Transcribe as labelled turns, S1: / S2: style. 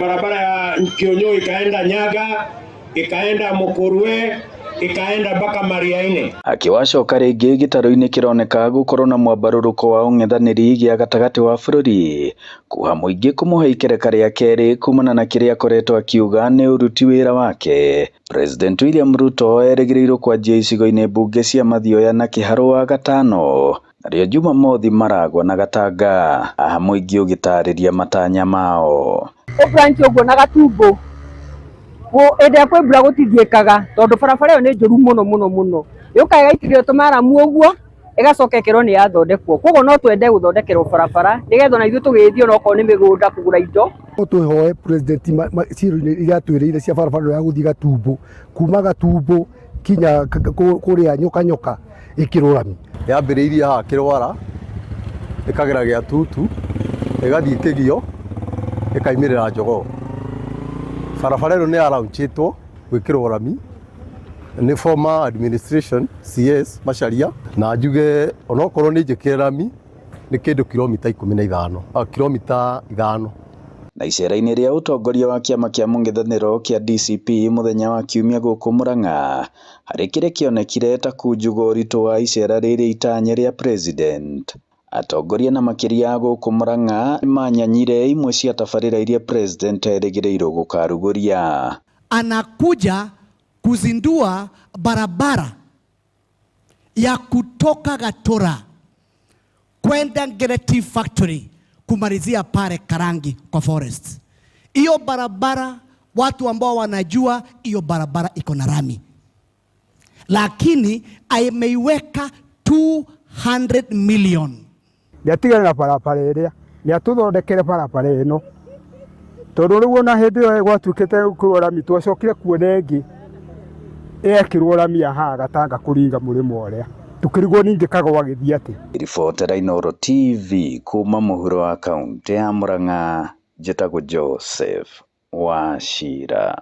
S1: Barabara ya Kionyo ikaenda Nyaga, ikaenda Mukurwe, ikaenda mpaka Mariaini.
S2: Akĩwacoka rĩngĩ gĩtarũ-inĩ kĩroneka gũkorwo na mwambarũrũko wa ũng'ethanĩri gĩa gatagatĩ wa bũrũri kuha mũingĩ kũmũhe ikereka rĩa kerĩ kumana na kĩrĩa akoretwo akiuga nĩ ũruti wĩra wake. President William Ruto erĩgĩrĩirwo kwanjia icigo-inĩ mbunge cia Mathioya na Kĩharũ Wagatano narĩo Jumamothi Maragwa na Gatanga. Haha mũingĩ ũgĩtarĩria matanya mao.
S3: Ũ branch ũguo na Gatumbo hĩndĩ ĩrĩa kwĩ mbura gũtithiĩkaga tondũ barabara ĩyo nĩ njũru mũno mũno mũno, yũkaga ĩgaitĩrĩrio tũmaramu ũguo ĩgacoka ĩkerwo nĩ yathondekwo. Koguo no twende gũthondekerwo barabara nĩgetha ona ithuĩ tũgĩthiĩ onokorwo nĩ mĩgũnda kũgũra indo.
S4: No twĩhoe president ciĩro-inĩ iria atwĩrĩire cia barabara ĩno ya gũthiĩ Gatumbo, kuma Gatumbo kinya kũrĩa Nyoka Nyoka ĩkĩrwo rami.
S5: Yambĩrĩirie haha Kĩrwara, ĩkagera Gĩatutu, ĩgathiĩ Kĩgio, ĩkaimĩrĩra Njogoo. Barabara ĩno nĩ ya launchĩtwo gwĩkĩrwo rami nĩ former administration CS Macharia, na njuge onokorwo nĩ njĩkĩre rami nĩ kĩndũ kilomita 15, kilomita 5.
S2: Na icera-inĩ rĩa ũtongoria wa kĩama kĩa mũng'ethanĩro kĩa DCP mũthenya wa kiumia gũkũ Murang'a harĩ kĩrĩa kĩonekire ta kunjuga ũritũ wa icera rĩrĩ itanya rĩa president. Atongoria na makĩria gũkũ Murang'a nĩmanyanyire imwe cia tabarĩra iria president erĩgĩrĩirwo gũkarugũria.
S6: Anakuja kuzindua barabara ya kutoka Gatura kwenda Ngereti Factory kumalizia pale Karangi kwa forest. Hiyo barabara watu ambao wanajua hiyo barabara iko na rami, lakini ameiweka 200 million.
S4: Nĩatigane na barabara ĩrĩa, nĩatũthondekere barabara ĩno, tondũ rĩu ona hĩndĩ ĩyo gwatuĩkĩte gwĩkĩrwo rami twacokire kuona ĩngĩ yekĩrwo rami ya haha Gatanga kũringa mũrĩmo ũrĩa, tũkĩrigwo ningĩ Kagwa agĩthiĩ atĩa.
S2: Ribotera Inooro TV kuma mũhuro wa kaunti ya Murang'a, njĩtagwo Joseph Wachira.